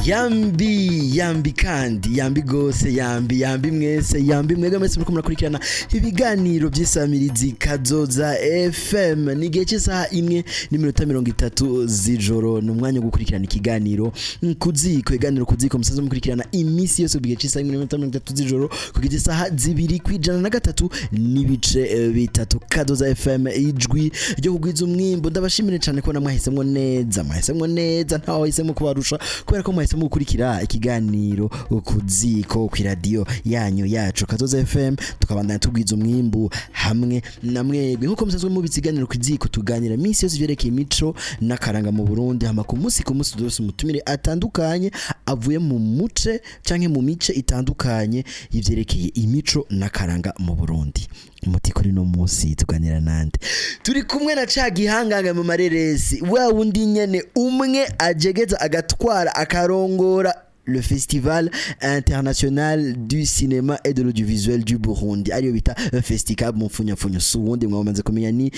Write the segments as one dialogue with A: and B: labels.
A: Yambi, yambi, kandi yambi gose, yambi, yambi mwese, yambi mwebwe mwese muriko murakurikirana ibiganiro by'isamirizi Kazoza FM. Ni igihe cy'isaha 1:30 z'ijoro, ni umwanya wo gukurikirana ikiganiro Kuziko. Iganiro Kuziko musanzwe mukurikirana iminsi yose ku gihe cy'isaha 1:30 z'ijoro kugeza isaha 2 ku 103.3 Kazoza FM, ijwi ryo kugwiza umwimbo. Ndabashimire cyane ko mwahisemwo neza, mwahisemwo neza, ntawe wahisemo kubarusha, kubera ko mwahisemo gukurikira ikiganiro Kuziko ku radio yanyu yacu Kazoza FM, tukabandanya tugwiza umwimbu hamwe na mwebwe. Nkuko musanzwe mubizi, ikiganiro Kuziko tuganira iminsi yose ivyerekeye imico n'akaranga mu Burundi. Hama ku munsi dose umutumire atandukanye avuye mu muce canke mu mice itandukanye y'ivyerekeye imico n'akaranga mu Burundi. Muti kuri no munsi tuganira nande? Turi kumwe na ca gihangange mu mareresi, wa wundi nyene umwe ajegeza, agatwara, akarongora le Festival international du cinéma et de l'audiovisuel du Burundi, ariyo bita Festicab mu mfunyapfunyo. Si uwundi mwamaze kumenya, ni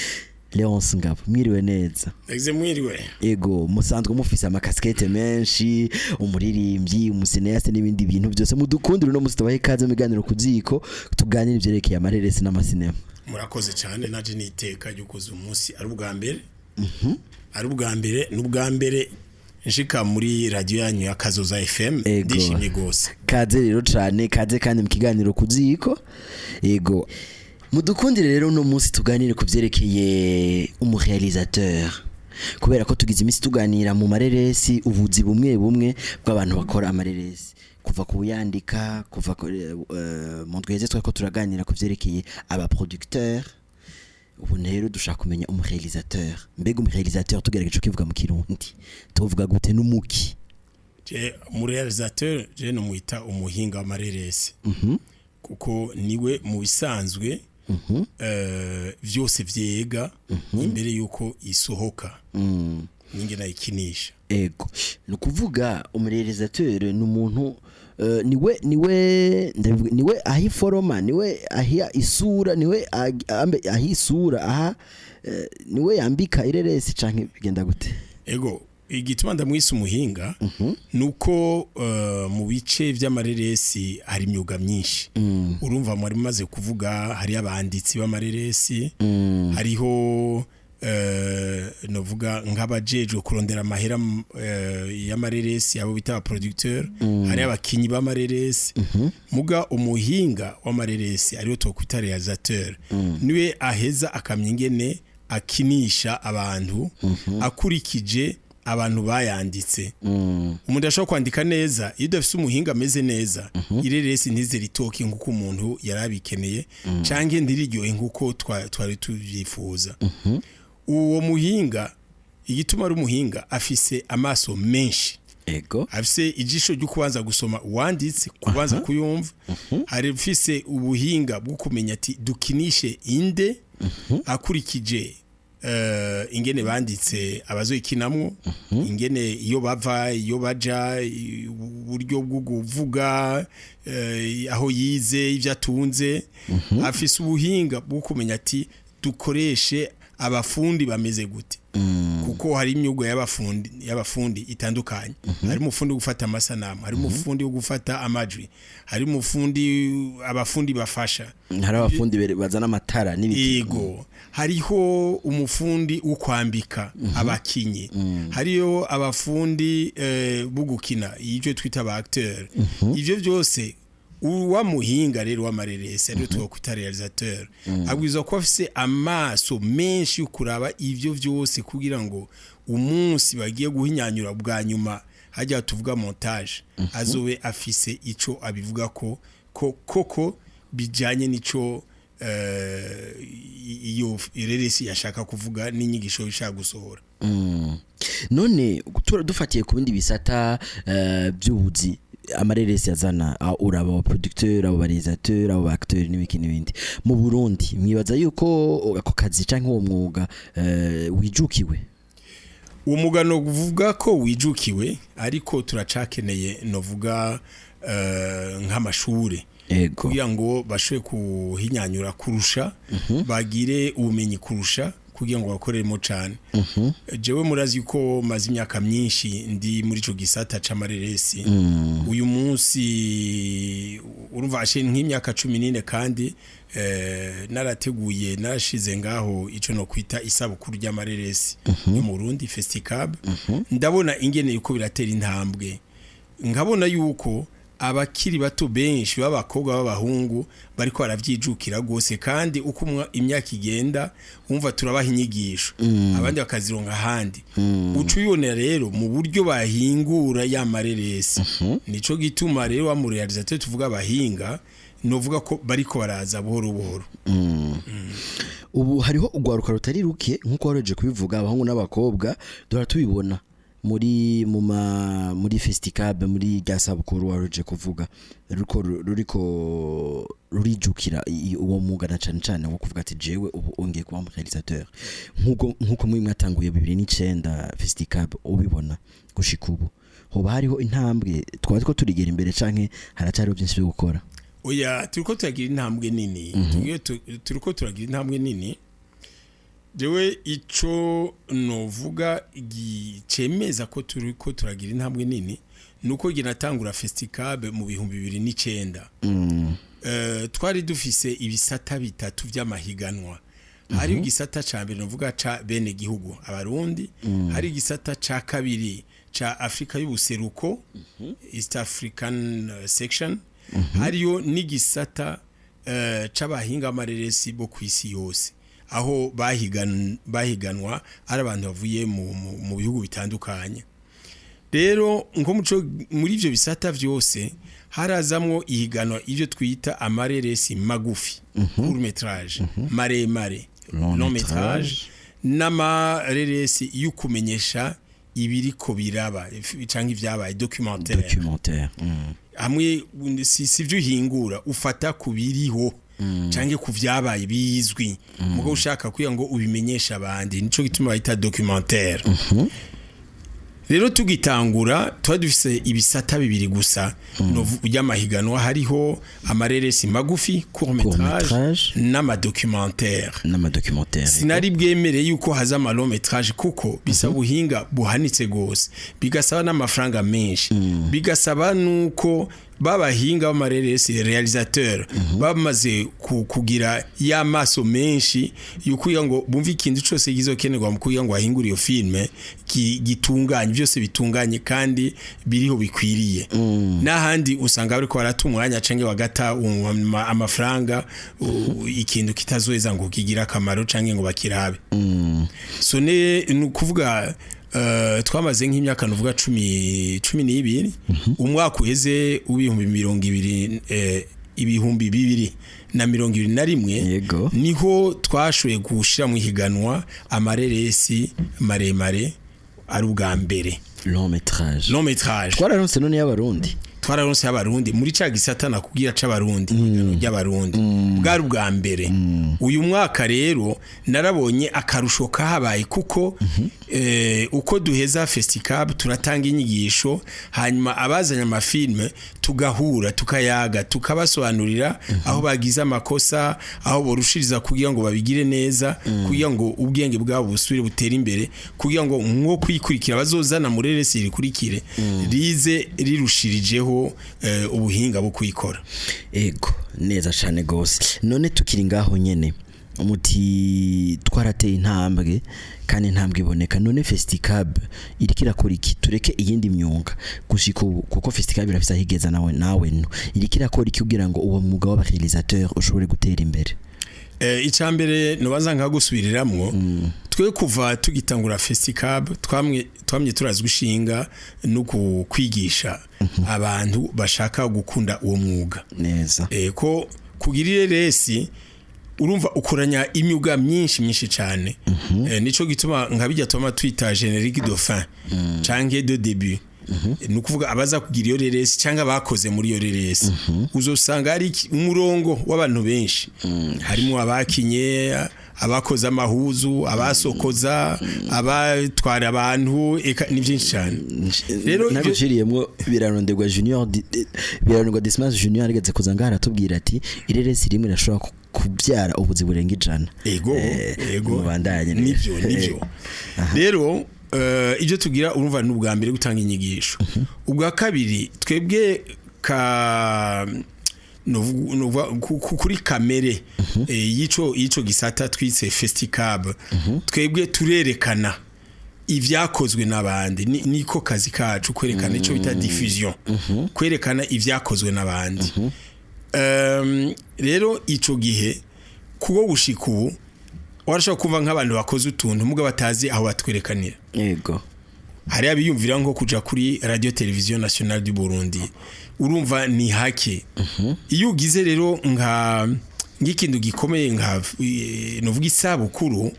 A: Leonce Ngabo. Mwiriwe neza?
B: Exe, mwiriwe.
A: Ego, musanzwe mufise ama casquettes menshi, umuririmbyi, umu cinéaste n'ibindi bintu byose. Mudukundire uno musi tubahe ikaze mu biganiro Kuziko, tuganire ivyerekeye amareresi n'amasinema.
B: Murakoze cyane. Naje niteka ryukoze umunsi ari ubwa mbere, ari ubwa mbere n'ubwa mbere nshika muri radio yanyu ya Kazoza FM.
A: Ego.
B: Ndishimye gose.
A: Kaze rero cane, kaze kandi mu kiganiro Kuziko. Ego, mudukundire rero uno munsi tuganire ku vyerekeye umu réalisateur, kubera ko tugize iminsi tuganira mu mareresi, ubuzi bumwe bumwe bw'abantu bakora amareresi, kuva kuyandika, kuva mu ndwi iheze twariko turaganira ku vyerekeye aba producteur. Ubu rero dushaka kumenya umu réalisateur. Mbega umu réalisateur, tugerageje kukivuga mu Kirundi, tuvuga gute n'umuki?
B: Je mu réalisateur, je no mwita umuhinga w'amareresi, kuko niwe mu bisanzwe vyose vyega imbere yuko isohoka ninge nayikinisha.
A: Ego, ni ukuvuga umu réalisateur ni umuntu niwe niwe aha iforoma, niwe ahiya isura, niwe aha isura, aha niwe yambika ireresi, canke bigenda gute?
B: Ego, igituma ndamwise umuhinga nuko mu bice vy'amareresi hari imyuga myinshi. Urumva mwari mumaze kuvuga, hari abanditsi b'amareresi, hariho novuga nk'abajejwe kurondera amahera y'amareresi, abo bita aba producteur, hari abakinyi b'amareresi. Muga umuhinga w'amareresi, ariyo twokwita réalisateur, niwe aheza akamenya ingene akinisha abantu akurikije abantu bayanditse. Umuntu ashobora kwandika neza, iyo udafise umuhinga ameze neza, ireresi ntize ritoke nk'uko umuntu yari abikeneye, canke ntiriryohe nk'uko twari tuvyifuza. Uwo muhinga, igituma ari umuhinga, afise amaso menshi. Afise ijisho ryo kubanza gusoma uwanditse, kubanza kuyumva. Hari ufise ubuhinga bwo kumenya ati dukinishe inde akurikije ingene banditse abazoyikinamwo, ingene iyo bava, iyo baja, uburyo bwo kuvuga, aho yize, ivyo atunze. Afise ubuhinga bwo kumenya ati dukoreshe abafundi bameze gute, kuko hari imyuga y'abafundi itandukanye. Hari umufundi wo gufata amasanamu, hari umufundi wo gufata amajwi, hari umufundi, abafundi bafasha.
A: Hari abafundi bazana amatara n'ibiki.
B: Yego, hariho umufundi wo kwambika abakinyi, hariyo abafundi bo gukina, ibyo twita aba acteur. Ivyo byose uwa muhinga rero w'amareresi, ariyo twakwita réalisateur, abwirizwa kuba afise amaso menshi yo kuraba ivyo vyose, kugira ngo umunsi bagiye guhinyanyura bwa nyuma, hajya tuvuga montage, azobe afise ico abivuga ko koko bijanye n'ico iyo ireresi yashaka kuvuga n'inyigisho ishaka gusohora.
A: None dufatiye ku bindi bisata by'ubuzi amareresi yazana, uraba aba producteur, abo réalisateur, abo acteur n'ibiki n'ibindi, mu Burundi mwibaza yuko ako kazi canke uwo mwuga wijukiwe?
B: Uwo mwuga novuga ko wijukiwe, ariko turacakeneye novuga nk'amashure kugira ngo bashobore kuhinyanyura kurusha, bagire ubumenyi kurusha, kugira ngo kugira ngo bakoreremo cane. Jewe murazi ko maze imyaka myinshi ndi muri ico gisata c'amareresi. Uyu munsi urumva ashe nk'imyaka 14, kandi narateguye, narashize ngaho ico no kwita isabukuru ry'amareresi yo mu Burundi, Festicab. Ndabona ingene yuko biratera intambwe, nkabona yuko abakiri bato benshi b'abakobwa, b'abahungu bariko baravyijukira gose, kandi uko imyaka igenda wumva turabaha inyigisho, abandi bakazironka ahandi. Uca ubibonera rero mu buryo bahingura ya mareresi. Nico gituma rero wa mu réalisateur tuvuga abahinga, novuga ko bariko baraza buhoro buhoro.
A: Ubu hariho urwaruka rutari ruke, nk'uko waroje kubivuga, abahungu n'abakobwa, duhora tubibona muri Festicab, muri rya sabukuru waroje kuvuga, ruriko rurijukira uwo mwuga, na cane cane wo kuvuga ati: "Jewe ubu ongeye kuba mu réalisateur." Nkuko muri mwatanguye 2009 Festicab, ubibona gushika ubu, hoba hariho intambwe twaba two turigera imbere, canke haracyariho byinshi byo gukora?
B: Oya, turiko turagira intambwe nini. Turiko turagira intambwe nini. Jewe ico novuga cemeza ko turiko turagira intambwe nini nuko natangura Festicab mu 2009, twari dufise ibisata bitatu vy'amahiganwa. Hari igisata ca mbere novuga ca bene gihugu abarundi, hari igisata ca kabiri ca Afrika y'ubuseruko, East African section, hariyo n'igisata c'abahinga amareresi bo kw'isi yose, aho bahiganwa ari abantu bavuye mu bihugu bitandukanye. Rero nko muri ivyo bisata vyose harazamwo ihiganwa, ivyo twita amareresi magufi, court métrage, maremare,
A: long
B: long métrage, n'amareresi y'ukumenyesha ibiriko biraba canke ivyabaye, documentaire.
A: Documentaire.
B: Hamwe si byo uhingura, ufata ku biriho canke ku vyabaye bizwi, mugo ushaka kugira ngo ubimenyeshe abandi, nico gituma bayita documentaire. Rero tugitangura tuba dufise ibisata bibiri gusa by'amahiganwa: hariho amareresi magufi, court métrage,
A: métrage,
B: n'amadocumentaire.
A: N'amadocumentaire.
B: Sinari bwemere yuko haza ama long métrage, kuko bisaba ubuhinga buhanitse gose, bigasaba n'amafaranga menshi, bigasaba nuko babahinga b'amareresi, réalisateur, bamaze kugira ya maso menshi yukugira ngo bumve ikintu cyose kizokenerwa mu kugira ngo bahingure iyo filme, gitunganye, byose bitunganye kandi biriho bikwiriye. N'ahandi usanga bariko barata umwanya canke bagata amafaranga, ikintu kitazoheza ngo kigire akamaro canke ngo bakirabe. So ne ni ukuvuga twamaze nk'imyaka nuvuga 12. Umwaka uheze w'ibihumbi mirongo ibiri, 2021, niho twashoboye gushira mu ihiganwa amareresi maremare ari ubwa mbere.
A: Long métrage.
B: Long métrage.
A: Twararonse none y'abarundi?
B: Twararonse y'abarundi muri ca gisata nakubwira c'abarundi, ry'abarundi, bwari ubwa mbere. Uyu mwaka rero narabonye akarusho kahabaye, kuko uko duheza Festicab turatanga inyigisho, hanyuma abazanye amafilme tugahura, tukayaga, tukabasobanurira aho bagize amakosa, aho borushiriza kugira ngo babigire neza, kugira ngo ubwenge bwabo busubire butere imbere, kugira ngo nko kwikurikira bazozana muri resi rikurikire rize rirushirijeho ubuhinga bwo kuyikora.
A: Ego, neza cane gose. None tukiri ngaho nyene, umuti twarateye intambwe kandi intambwe iboneka. None Festicab iriko irakora iki? Tureke iyindi myuga gushika ubu, kuko Festicab irafise aho igeza. Nawe no iriko irakora iki kugira ngo uwo mwuga w'abaréalisateur ushobore gutera imbere?
B: Icambere nobaza nkagusubiriramwo, twe kuva tugitangura Festicab twamye turazi gushinga no kwigisha abantu bashaka gukunda uwo mwuga.
A: Neza.
B: Ko kugira ireresi urumva ukoranya imyuga myinshi myinshi cyane. Nico gituma nka bijya tuma twita générique de fin canke de début, ni ukuvuga abaza kugira iyo reresi cyangwa abakoze muri iyo reresi, uzosanga ari umurongo w'abantu benshi, harimo abakinye, abakoze amahuzu, abasokoza, abatwara abantu, eka ni byinshi cyane. Rero
A: Naguciriyemwo, Biraronderwa Junior, Biraronderwa Dismas Junior arigeze kuza ngaha aratubwira ati ireresi rimwe irashobora kubyara ubuzi burenga 100.
B: Ego, ego.
A: Mubandanye rero.
B: Nivyo. Rero ibyo tugira urumva ni ubwa mbere gutanga inyigisho. Ubwa kabiri twebwe ka nuvuga kuri kamere y'ico gisata twitse Festicab, twebwe turerekana ivyakozwe n'abandi. Niko kazi kacu, kwerekana ico bita diffusion, kwerekana ivyakozwe n'abandi. Rero ico gihe kuko gushika ubu warashobora kumva nk'abantu bakoze utuntu muga batazi aho batwerekanira. Hari abiyumvira nko kuja kuri Radio Télévision Nationale du Burundi, urumva ni hake. Iyo ugize rero nka nk'ikintu gikomeye nka novuga isabukuru,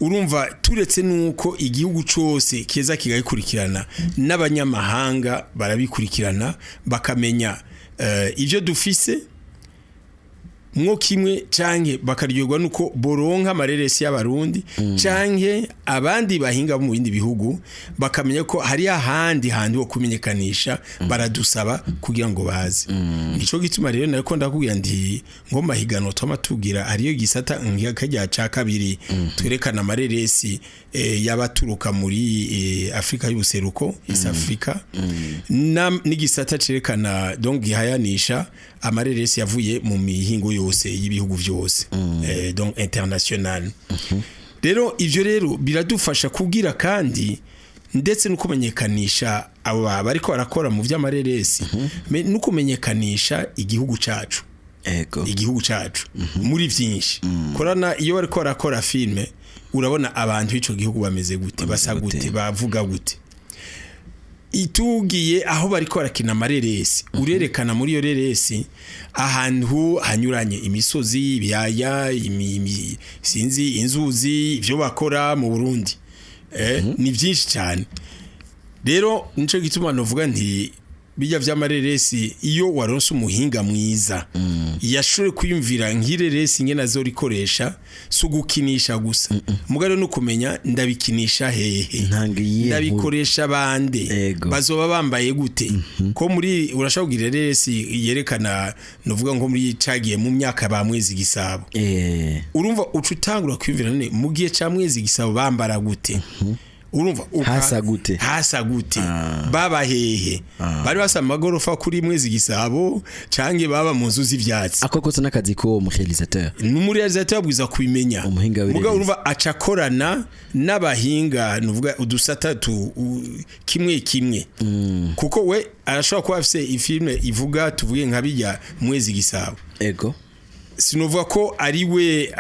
B: urumva turetse nuko igihugu cose keza kigakurikirana, n'abanyamahanga barabikurikirana bakamenya ivyo dufise mwo kimwe, canke bakaryoherwa nuko boronka amareresi y'abarundi, canke abandi bahinga bo mu bindi bihugu bakamenya ko hari ahandi hantu ho kumenyekanisha, baradusaba kugira ngo baze. Nico gituma rero nariko ndakubwira nti ngo mahiganwa twama tugira hariyo gisata nk'akajya ca kabiri twerekana amareresi y'abaturuka muri Afrika y'ubuseruko, East Africa, n'igisata cerekana, donc gihayanisha amareresi yavuye mu mihingo yose y'ibihugu vyose, donc international. Rero ivyo rero biradufasha kugira kandi ndetse no kumenyekanisha abo bariko barakora mu vy'amareresi, mais no kumenyekanisha igihugu cacu, igihugu cacu muri vyinshi. Korana iyo bariko barakora filme, urabona abantu b'ico gihugu bameze gute, basa gute, bavuga gute. Itugiye aho bariko barakina amareresi, urerekana muri iyo reresi ahantu hanyuranye, imisozi, ibiyaya, sinzi, inzuzi, ivyo bakora mu Burundi. Ni byinshi cyane. Rero nico gituma novuga nti bijya vy'amareresi, iyo waronse umuhinga mwiza yashoboye kwiyumvira nk'ireresi ingene azorikoresha, si ugukinisha gusa, mugabo no kumenya ndabikinisha hehe,
A: Ntanga iyihe nkuru?
B: ndabikoresha bande, bazoba bambaye gute. Ko muri urashobora kugira ireresi yerekana novuga nko muri cagiye mu myaka ba Mwezi Gisabo, urumva uca utangura kwiyumvira none mu gihe ca Mwezi Gisabo bambara gute, urumva
A: Hasa gute?
B: Hasa gute, baba hehe, bari basa amagorofa kuri Mwezi Gisabo canke baba mu nzu z'ivyatsi?
A: Ako kose n'akazi k'uwo muréalisateur.
B: N'umuréalisateur abwiza kubimenya.
A: Umuhinga w'ireresi.
B: Mugabo urumva aca akorana n'abahinga, nuvuga udusata tu kimwe kimwe, kuko we arashobora kuba afise ifilme ivuga, tuvuge nka bijya Mwezi Gisabo, sinuvuga ko ari we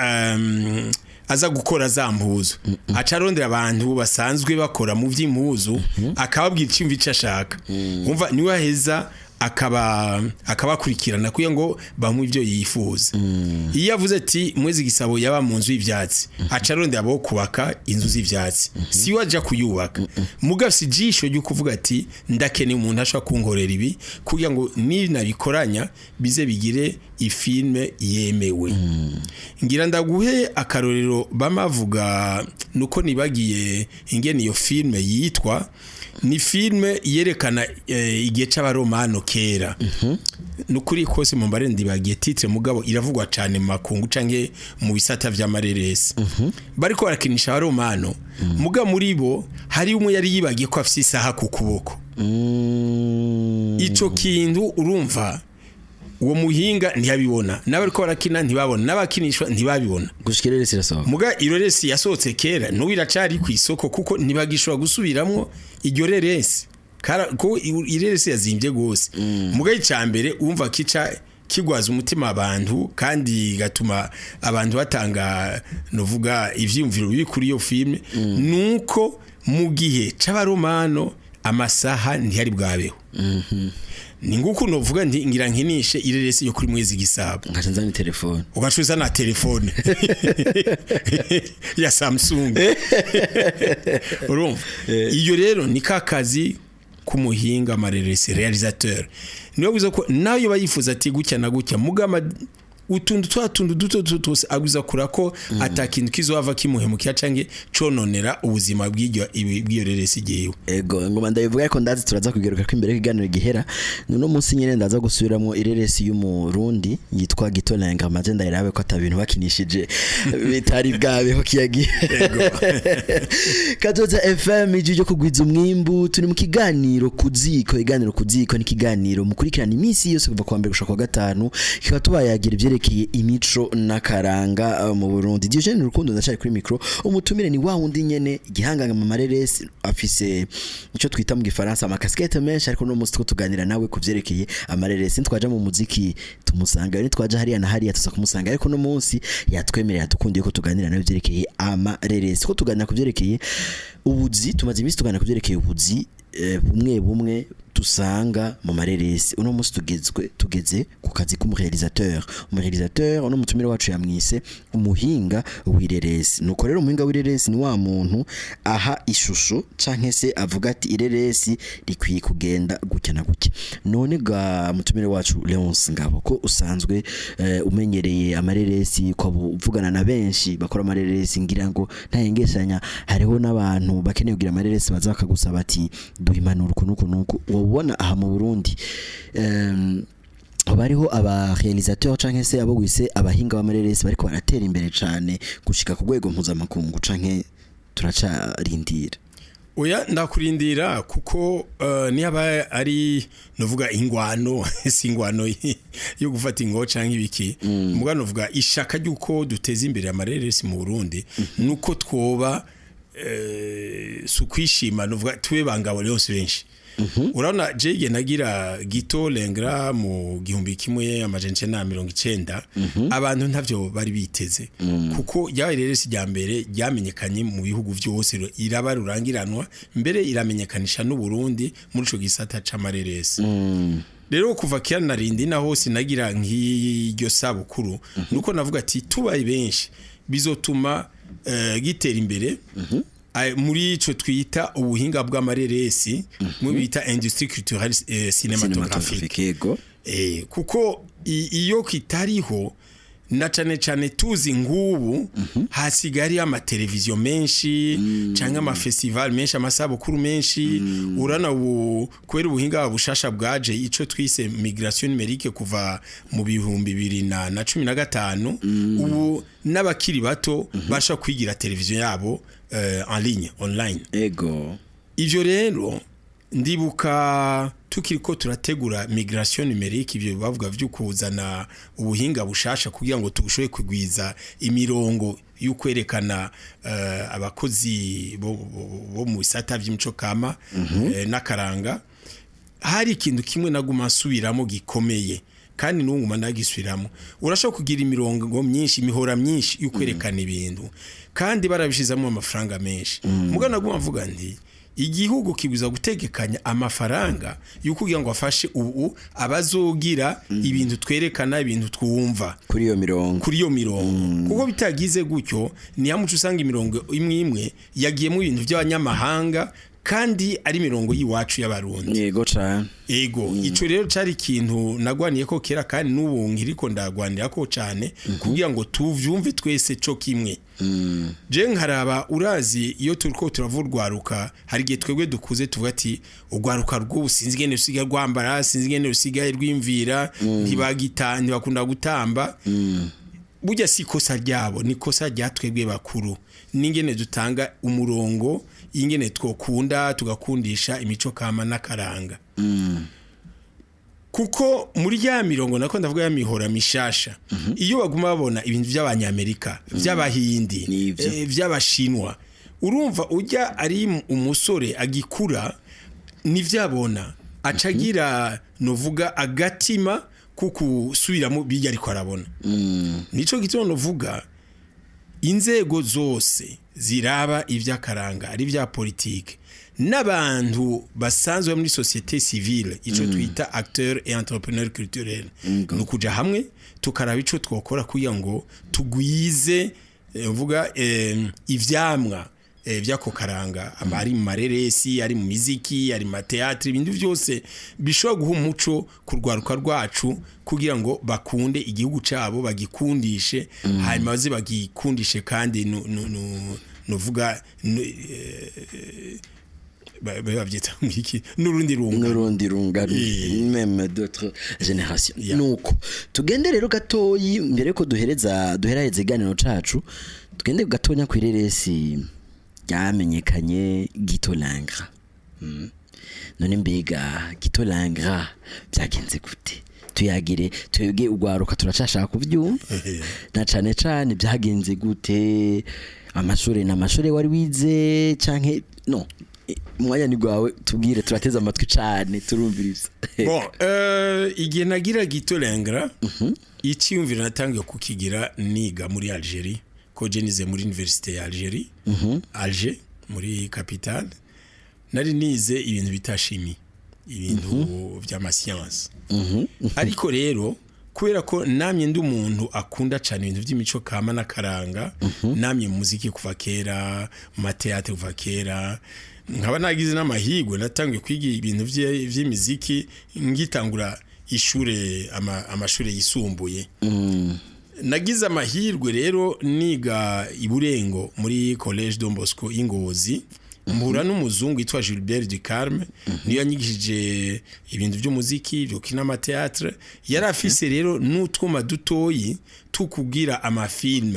B: aza gukora za mpuzu, aca arondera abantu basanzwe bakora mu vy'impuzu, akababwira iciyumvo ico ashaka. Umva niwe aheza akaba akabakurikirana kugira ngo bamuhe ibyo yifuza. Iyo avuze ati Mwezi Gisabo yaba mu nzu y'ivyatsi, aca arondera abo kubaka inzu z'ivyatsi, si we aja kuyubaka, mugabo si ijisho ryo kuvuga ati ndakeneye umuntu ashobora kunkorera ibi kugira ngo ninabikoranya bize bigire ifilme yemewe. Ngira ndaguhe akarorero bamavuga nuko nibagiye ingene iyo filme yitwa. Ni filme yerekana igihe c'abaromano kera. Nukuri kose mu mbare ndibagiye titre, mugabo iravugwa cane mu makungu canke mu bisata vy'amareresi. Bariko barakinisha abaromano, mugabo muri bo hari umwe yari yibagiye ko afise isaha ku kuboko. Ico kintu urumva uwo muhinga ntiyabibona, n'abariko barakina ntibabona, n'abakinishwa ntibabibona.
A: Gushika ireresi irasohoka.
B: Muga ireresi yasohotse kera, n'ubu iracari ku isoko, kuko ntibagishobora gusubiramwo iryo reresi. Ko ireresi yazimbye gose. Muga icambere umva kica kigwaza umutima abantu kandi gatuma abantu batanga novuga ivyiyumviro bibi kuri iyo filme, nuko mu gihe c'abaromano amasaha ntiyari bwabeho. Ni nguko novuga nti ngira nkinishe ireresi yo kuri Mwezi Gisabo,
A: nkaca nzana telefone.
B: Ugacuza na telefone ya Samsung. Urumva iyo rero ni kakazi k'umuhinga mareresi, réalisateur, niyo bivuze ko nayo bayifuza ati gutya na gutya, mugama Utuntu twa tuntu duto duto twose aguza kurako ata kintu kizohava kimuhemukira canke cononera ubuzima bw'iryo bw'iyo reresi ryiwe.
A: Ego, ngoma ndabivuga, ariko ndazi turaza kugaruka ko imbere y'ikiganiro gihera. Nuno munsi nyene ndaza gusubiramwo ireresi y'umurundi yitwa Gitolenga, maze ndayirabe ko atabintu bakinishije bitari bwabeho kiyagiye. Kazoza FM, ijwi ryo kugwiza umwimbu. Turi mu kiganiro Kuziko. Iganiro Kuziko ni ikiganiro mukurikirana iminsi yose kuva kuwa mbere gushika kuwa gatanu, kikaba tubayagira ivyerekeye imico n'akaranga mu Burundi. Diogene Rukundo ndacari kuri micro. Umutumire ni wa wundi nyene, igihanganga mu mareresi, afise ico twita mu gifaransa ama casquettes menshi, ariko no munsi two tuganira nawe ku vyerekeye amareresi. Ntitwaja mu muziki tumusanga, nitwaja hariya na hariya tuza kumusanga, ariko no munsi yatwemerera, dukundiye ko tuganira nawe vyerekeye amareresi, ko tuganira ku vyerekeye ubuzi. Tumaze iminsi tuganira ku vyerekeye ubuzi bumwe bumwe dusanga mu mareresi. Uno munsi tugeze ku kazi k'umuréalisateur. Umuréalisateur, uno mutumire wacu yamwise umuhinga w'ireresi. Nuko rero umuhinga w'ireresi ni wa muntu aha ishusho canke se avuga ati ireresi rikwiye kugenda gutya na gutya. None ga mutumire wacu Leonce Ngabo, ko usanzwe umenyereye amareresi, ko uvugana na benshi bakora amareresi, ngira ngo ntayengeshanya hariho n'abantu bakeneye kugira amareresi baza bakagusaba ati duha impanuro uku nuku nuku. Wobona aha mu Burundi hoba hariho aba réalisateur canke se abo wise abahinga b'amareresi bariko baratera imbere cane gushika ku rwego mpuzamakungu, canke turacarindira?
B: Oya, ndakurindira, kuko niyaba ari novuga ingwano, si ingwano yo gufata ingo canke ibiki, muga novuga ishaka ryuko duteza imbere amareresi mu Burundi, nuko twoba si ukwishima, novuga tube bangabo yose benshi. Urabona jege nagira Gito Lengra mu 1990, abantu ntavyo bari biteze, kuko ryabaye reresi rya mbere ryamenyekanye mu bihugu vyose, iraba rurangiranwa, mbere iramenyekanisha n'u Burundi muri ico gisata c'amareresi. Rero kuva kera narindi na hose nagira nk'iryo sabukuru, nuko navuga ati tubaye benshi bizotuma gitera imbere. Muri ico twita ubuhinga bw'amareresi, mu bita industrie culturelle cinématographique.
A: Yego.
B: Kuko iyo kitariho, na cane cane tuzi ngubu hasigaye hariyo amateleviziyo menshi canke amafestival menshi, amasabukuru menshi. Urana ubu kubera ubuhinga bushasha bwaje, ico twise migration numérique kuva mu 2015, ubu n'abakiri bato basha kwigira televiziyo yabo en ligne, online. Ivyo rero ndibuka tukiriko turategura migration numérique, ivyo bavuga vyo kuzana ubuhinga bushasha kugira ngo tushobore kugwiza imirongo y'ukwerekana abakozi bo mu bisata vy'imico kama n'akaranga. Hari ikintu kimwe naguma nsubiramo gikomeye, kandi n'ubu nguma ndagisubiramo: urashobora kugira imirongo myinshi, imihora myinshi y'ukwerekana ibintu, kandi barabishizamo amafaranga menshi. Muga naguma mvuga nti igihugu kibuza gutegekanya amafaranga yo kugira ngo afashe ubu abazogira ibintu twerekana, ibintu twumva
A: kuri iyo mirongo.
B: Kuri iyo mirongo, kuko bitagize gutyo ni hamuco usanga imirongo imwe imwe yagiyemo ibintu by'abanyamahanga kandi ari imirongo y'iwacu y'Abarundi.
A: Yego cane.
B: Ego, ico rero cari ikintu nagwaniye ko kera, kandi n'ubu nkiriko ndagwanira ko cane kugira ngo tuvyumve twese co kimwe. Je nkaraba, urazi iyo turiko turavuga urwaruka, hari igihe twebwe dukuze tuvuga ati urwaruka rw'ubu sinzi ingene rusigaye rwambara, sinzi ingene rusigaye rwimvira, ntibagita, ntibakunda gutamba. Burya si ikosa ryabo, ni ikosa rya twebwe bakuru n'ingene dutanga umurongo, ingene twokunda tugakundisha imico kama n'akaranga. Kuko muri ya mirongo nako ndavuga ya mihora mishasha, iyo baguma babona ibintu by'Abanyamerika, by'Abahindi,
A: Nivyo.
B: By'Abashinwa, urumva ujya ari umusore agikura nivyabona acagira novuga agatima kukusubiramo bijya ariko arabona. Nico gituma novuga inzego zose ziraba ivy'akaranga, ari vya politike n'abantu basanzwe muri société civile, ico twita acteur et entrepreneur culturel, ni ukuja hamwe tukaraba ico twokora kugira ngo tugwize mvuga ivyamwa. Vyako karanga aba ari mu mareresi, ari mu miziki, ari mu ma théâtre, ibintu byose bishobora guha umuco ku rwaruka rwacu kugira ngo bakunde igihugu cabo, bagikundishe, hanyuma baze bagikundishe kandi nuvuga bavyita ngiki, n'urundi rungano.
A: N'urundi rungano, même d'autres générations. Nuko tugende rero gatoyi mbere ko duhereza duheraheza iganiro cacu, tugende gatonya kw'ireresi ryamenyekanye, Gito l'ingrat. None mbega Gito l'ingrat byagenze gute? Tuyagire twebwe ugwaruka turacashaka kuvyumva, na cane cane byagenze gute, amashure n'amashure wari wize canke no umwanya ni gwawe, tubwire, turateze amatwi cane, turumviriza.
B: Bon, igihe nagira Gito l'ingrat, icyiyumviro natangiye kukigira niga muri Algerie, ko je nize muri université ya Algerie, Alger, muri capitale. Nari nize ibintu bita chimie, ibintu vy'ama science, ariko rero kubera ko namye ndi umuntu akunda cyane ibintu by'imico kama n'akaranga, namye mu muziki kuva kera, mu ma théâtre kuva kera, nkaba nagize n'amahirwe natangiye kwiga ibintu vy'imiziki ngitangura ishure, amashure yisumbuye. Nagize amahirwe rero niga iburengo muri Collège Don Bosco y'Ingozi, mpura n'umuzungu yitwa Gilbert du Carme, niyo yanyigishije ibintu by'umuziki, byo kina ama théâtre. Yari afise rero n'utwuma dutoyi tukubwira ama film,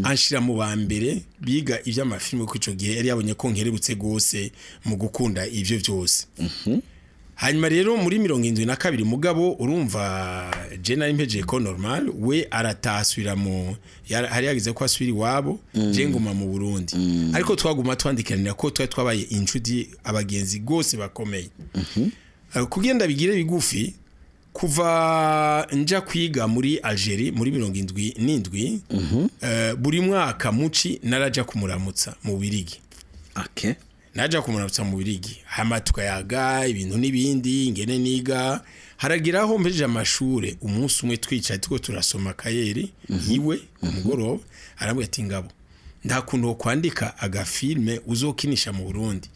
B: anshira mu ba mbere biga ivy'ama film, kuko ico gihe yari yabonye ko nkerebutse gose mu gukunda ivyo vyose. Hanyuma rero muri 72, mugabo urumva je nari mpejeje école normale, we aratasubira mu hari yagize ko asubira iwabo, je nguma mu Burundi, ariko twaguma twandikiranira ko twari twabaye inshuti, abagenzi gose bakomeye. Kugenda bigire bigufi, kuva nja kwiga muri Algerie muri 77, buri mwaka muci naraja kumuramutsa mu Birigi. Naja kumuramutsa mu Birigi, hama tukayaga ibintu n'ibindi ingene niga. Haragiraho mpejeje amashure, umunsi umwe twicaye tuko turasoma kayeri iwe ku mugoroba, arambwira ati: "Ngabo, nta kuntu wo kwandika aga film uzokinisha mu Burundi?"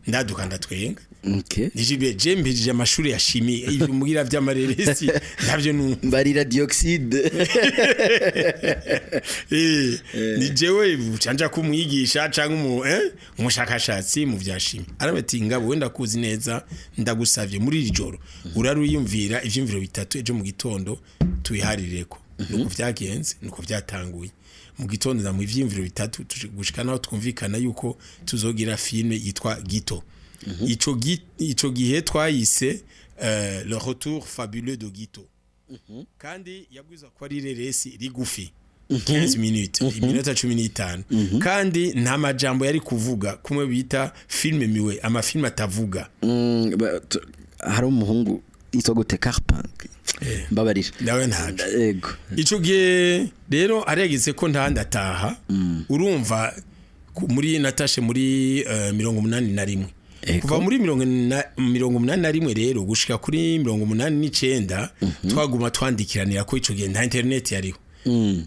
B: Ndaduka ndatwenga. Nijibe je mpejeje amashuri ya chimie, ibyo mugira vy'amareresi ntabyo numva.
A: Mbarira dioxyde.
B: Ni jewe canja kumwigisha canke umushakashatsi mu vya chimie? Araba ati: "Ngabo, wenda kuzi neza, ndagusavye muri iri joro uraruyumvira ivyumviro bitatu, ejo mu gitondo tubiharireko." Nuko vyagenze, nuko vyatanguye. Mu gitondo ndamu ivyumviro bitatu, gushika naho twumvikana yuko tuzogira film yitwa Gito. Ico gihe twayise Le retour fabuleux de Gito, kandi yabwiza ko ari reresi rigufi, 15 minutes, iminota 15, kandi nta majambo yari kuvuga, kumwe bita film muet, ama film atavuga.
A: Hari umuhungu yitwa gute, Carpin, mbabarira.
B: Nawe ntaco.
A: Yego.
B: Ico gihe rero aregetse ko ntandataha, urumva muri natashe muri 81. Kuva muri 81 rero gushika kuri 89 twaguma twandikiranira, ko ico gihe nta internet yariho.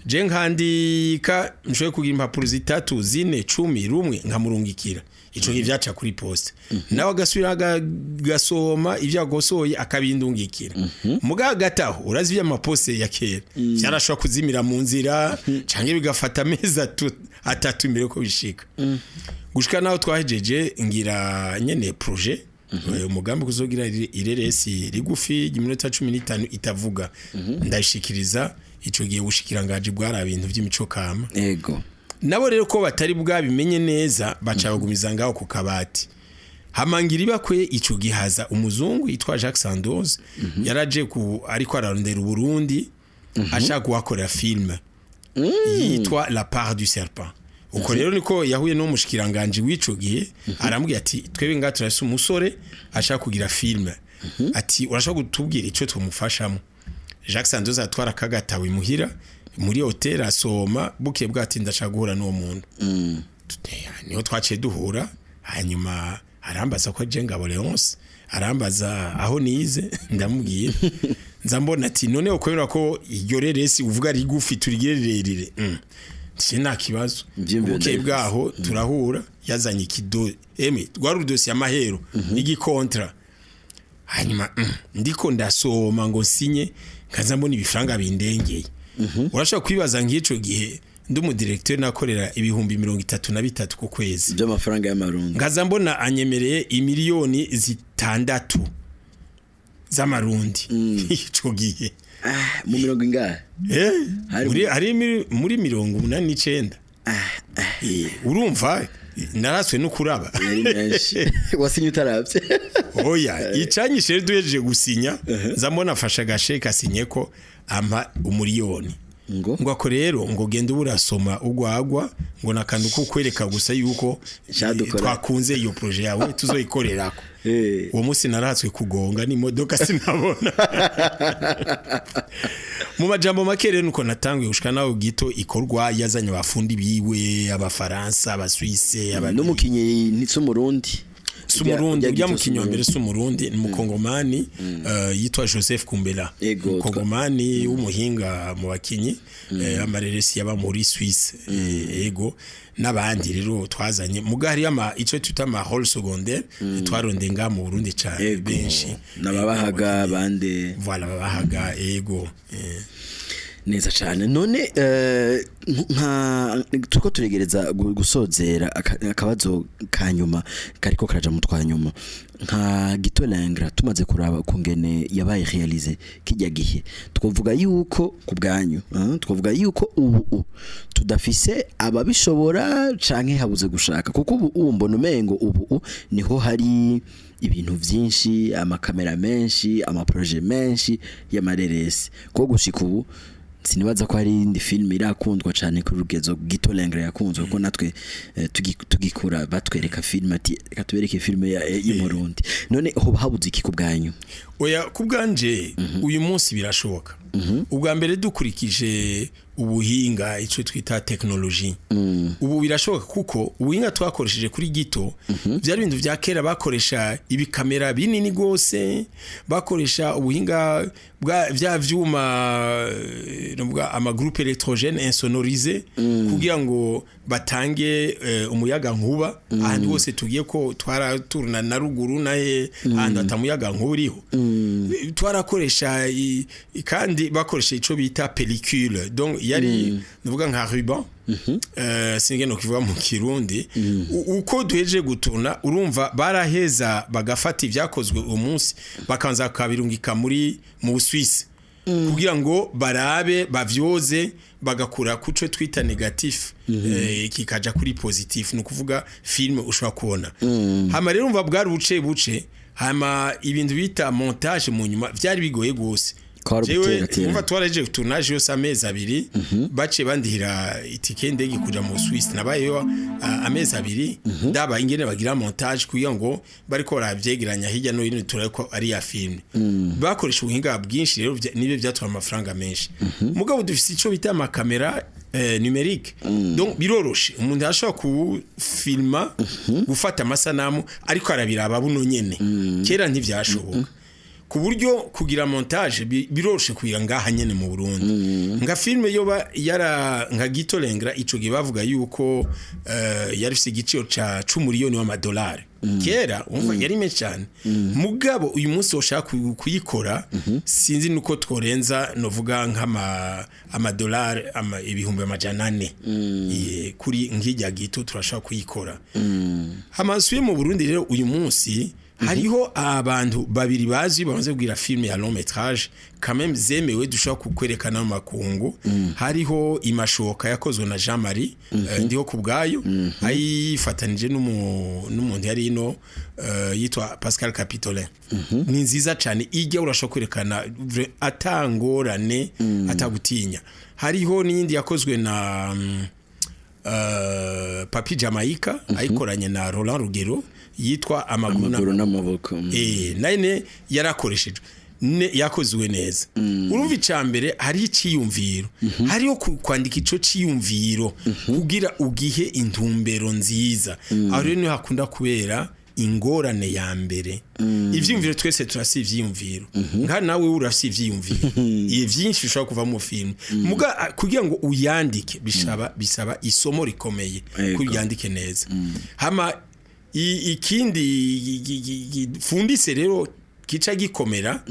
B: Je nkandika, nshoboye kugira impapuro zitatu, zine, 10, rumwe nkamurungikira. Ico gihe vyaca kuri poste, nawe agasubira agasoma ivyo agosoye akabindungikira. Muga hagati aho urazi ivy'amaposte ya kera, vyarashobora kuzimira mu nzira canke bigafata amezi atatu imbere ko bishika. Gushika naho twahejeje ngira nyene projet, umugambi kuzogira ireresi rigufi iminota 15 itavuga, ndayishikiriza ico gihe ubushikiranganje bwari ibintu vy'imico kama. Nabo rero ko batari bwabimenye neza, baca bagumiza ngaho ku kabati. Hamangira ibakwe, ico gihaza umuzungu yitwa Jacques Sandoz, yaraje ku ariko ararondera Burundi, ashaka kuhakorera film yitwa La part du serpent. Uko rero niko yahuye n'umushikiranganje w'ico gihe, arambwira ati: "Twebwe ngaha turafise umusore ashaka kugira film," ati: "Urashaka kutubwira ico tumufashamo?" Jacques Sandoz atwara kagatawe imuhira muri hotel, asoma bukiye bwati: "Ndashaka guhura n'uwo muntu." Niho twaciye duhura, hanyuma arambaza ko je Ngabo Leonce, arambaza aho nize, ndamubwira. Nza mbona ati: "None ukwemera ko iryo reresi uvuga rigufi turigire rirerire?" Nta kibazo.
A: Ivyiyumviro
B: Ubukeye
A: ndabifise.
B: bwaho turahura, yazanye ikido, emwe rwari udosiye amahero n'igikontra. Hanyuma ndiko ndasoma ngo nsinye, nkaza mbona ibifaranga bindengeye. Urashobora kwibaza nk'ico gihe ndi umudirecteur nakorera 33,000 ku kwezi
A: by'amafaranga y'amarundi,
B: nkaza mbona anyemereye 6 miliyoni z'amarundi ico gihe.
A: Ah, mu mirongo ingahe?
B: Eh, muri 89. Urumva naraswe no kuraba.
A: Yari menshi, wasinye utaravye?
B: Oya, icanyishe rero, duhejeje gusinya nza mbona afashe agasheke asinye ko ampa 1 miliyoni.
A: Ngo?
B: Ngo ako rero, ngo genda uba urasoma ugwagwa, ngo nakantu ko kwereka gusa yuko
A: Cadukora.
B: twakunze iyo projet yawe, tuzoyikorerako. Uwo munsi naratswe kugonga n'imodoka, sinabona. Mu majambo make rero, nuko natanguye gushika naho Gito ikorwa. Yazanye abafundi biwe, abafaransa, abaswise,
A: N'umukinyi ni umurundi?
B: Si umurundi.
A: Ujya
B: Ujya
A: Gito.
B: Mukinyi wa mbere si umurundi, ni umukongomani yitwa Joseph Kumbela. Umukongomani w'umuhinga mu bakinyi amareresi yaba muri Suisse. Ego, n'abandi rero twazanye muga hariyo ama ico twita ama rôle secondaire twaronde ngaha mu Burundi cane benshi.
A: N'ababahaga bande?
B: Voilà, babahaga, ego.
A: Neza cyane. None nka turiko turegereza gusozera, akabazo ka nyuma kariko karaja mu twanyuma: nka Gito Lengra, tumaze kuraba kungene yabaye réalisé kijya gihe, twovuga yuko ku bwanyu, twovuga yuko ubu tudafise ababishobora canke habuze gushaka? Kuko ubu mbona umengo ubu niho hari ibintu vyinshi, amakamera menshi, amaproje menshi y'amareresi, ko gushika ubu sinibaza ko hari indi film irakundwa cyane kuri rugezo Gito Lengra yakunzwe, kuko natwe tugikura batwereka film, ati reka tubereke film y'Umurundi. None hoba habuze iki ku bwanyu?
B: Oya, ku bwanje uyu munsi birashoboka. Ubwa mbere, dukurikije ubuhinga, icyo twita technologie, ubu birashoboka, kuko ubuhinga twakoresheje kuri Gito byari ibintu bya kera. Bakoresha ibikamera binini gose, bakoresha ubuhinga bwa bya vyuma, nuvuga ama groupe électrogène insonorisé, kugira ngo batange umuyaga nkuba ahantu hose tugiye, ko twaraturuna na ruguru na he ahantu atamuyaga nkuba uriho. Twarakoresha kandi bakoresha ico bita pellicule, donc yari nuvuga nka ruban, singe no kivuga mu Kirundi. Uko duheje guturna, urumva baraheza bagafata ibyakozwe uwo munsi, bakanza kabirungika mu Suisse kugira ngo barabe, bavyoze, bagakura kuco twita négatif, kikaja kuri positif, ni ukuvuga film ushobora kubona. Hama rero umva bwari buce buce, hama ibintu bita montage mu nyuma vyari bigoye gose.
A: Kwari
B: Jewe
A: uguterateranya.
B: umva twaraje tournage yose amezi 2, bace bandihira itike y'indege kuja mu Suisse, nabayeyo amezi 2 ndaba ingene bagira montage, kugira ngo bariko baravyegeranya hirya no hino turabe ko ari ya film. Bakoresha ubuhinga bwinshi rero, nibyo byatwara amafaranga menshi. Mugabo dufise ico bita amakamera numérique, donc biroroshe, umuntu ashobora kufilma, gufata amasanamu ariko arabiraba buno nyene. Kera ntivyashoboka. Ku buryo kugira montage biroroshe kugira ngaha nyene mu Burundi. Nka film yoba yara nka Gito Lengra ico gihe bavuga yuko yari ifise igiciro ca 10 miliyoni w'amadolari kera, umva yari menshi cyane. Mugabo uyu munsi woshaka kuyikora, sinzi nuko tworenza novuga nk'ama amadolari 400,000. Kuri nk'ijya Gito turashaka kuyikora. Hamasuye mu Burundi rero, uyu munsi hariho abantu babiri bazwi bamaze kugira film ya long métrage quand même zemewe, dushobora kukwerekana mu makungu. Hariho Imashoka yakozwe na Jean Marie Ndiho kubwayo, ayifatanije n'umuntu yari ino yitwa Pascal Capitolin. Ni nziza cyane ijya, urashobora kwerekana atangorane, atagutinya. Hariho n'iyindi yakozwe na Papi Jamaica, ayikoranye na Roland Rugero, yitwa Amaguru
A: Amaguru n'amaboko.
B: Nayine yarakoreshejwe yakozwe neza. Urumva icambere hariho iciyumviro, hariho kwandika ico ciyumviro kugira ugihe intumbero nziza. Aho rero niho hakunda kubera Ingorane ya mbere, ivyiyumviro, twese turafise ivyiyumviro, nka nawe urafise ivyiyumviro, iye vyinshi bishobora kuva mu film. Muga kugira ngo uyandike bisaba isomo rikomeye kuyandike neza. Hama ikindi gifunditse rero kica gikomera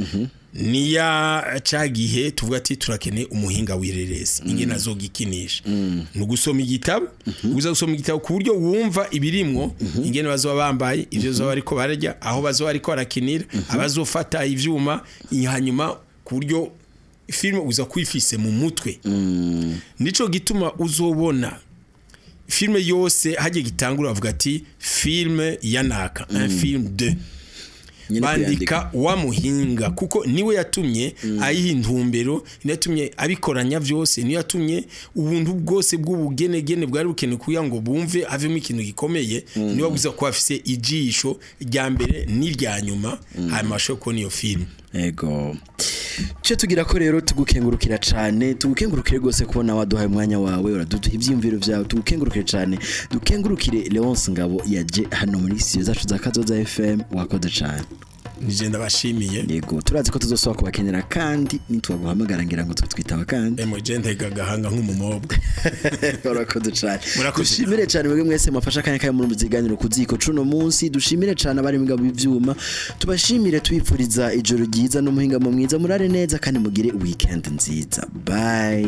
B: niya ca gihe tuvuga ati turakeneye umuhinga w'ireresi, ingene azogikinisha, ni ugusoma igitabo. Uza gusoma igitabo ku buryo wumva ibirimwo, ingene bazoba bambaye, ivyo bazoba bariko bararya, aho bazoba bariko barakinira, abazofata ivyuma, hanyuma ku buryo filime uza kwifise mu mutwe. Nico gituma uzobona filime yose hagiye gitangura bavuga ati filime ya naka, un film de
A: Nyene
B: bandika wa muhinga, kuko niwe yatumye ayiha intumbero, niwe yatumye abikoranya byose, niwe yatumye ubuntu bwose bw'ubugenegene bwari bukenewe kugira ngo bumve havemo ikintu gikomeye. Niwe wabuza kuba afise ijisho rya mbere n'irya nyuma, hanyuma ashobore kubona iyo filime.
A: Ego. Cyo tugira ko rero tugukengurukira cyane, tugukengurukire rwose kubona waduhaye umwanya wawe, uraduha ibyiyumviro byawe, tugukengurukire cyane. Dukengurukire Leonce Ngabo yaje hano muri studio zacu za Kazoza FM, wakoze cyane.
B: Nije ndabashimiye.
A: Yego, turazi ko tuzosaba kubakenera kandi nitwaguhamagara ngira ngo twitaba kandi.
B: Emwe, je ntega agahanga nk'umumobwa.
A: Urakoze cyane.
B: Murakoze.
A: Dushimire cyane mwebwe mwese mwafashe akanya kayo muri ziganiro kuziko cuno munsi. Dushimire cyane abari mugabo b'ivyuma. Tubashimire, tubipfuriza ijoro ryiza n'umuhingamo mwiza, murare neza kandi mugire weekend nziza. Bye.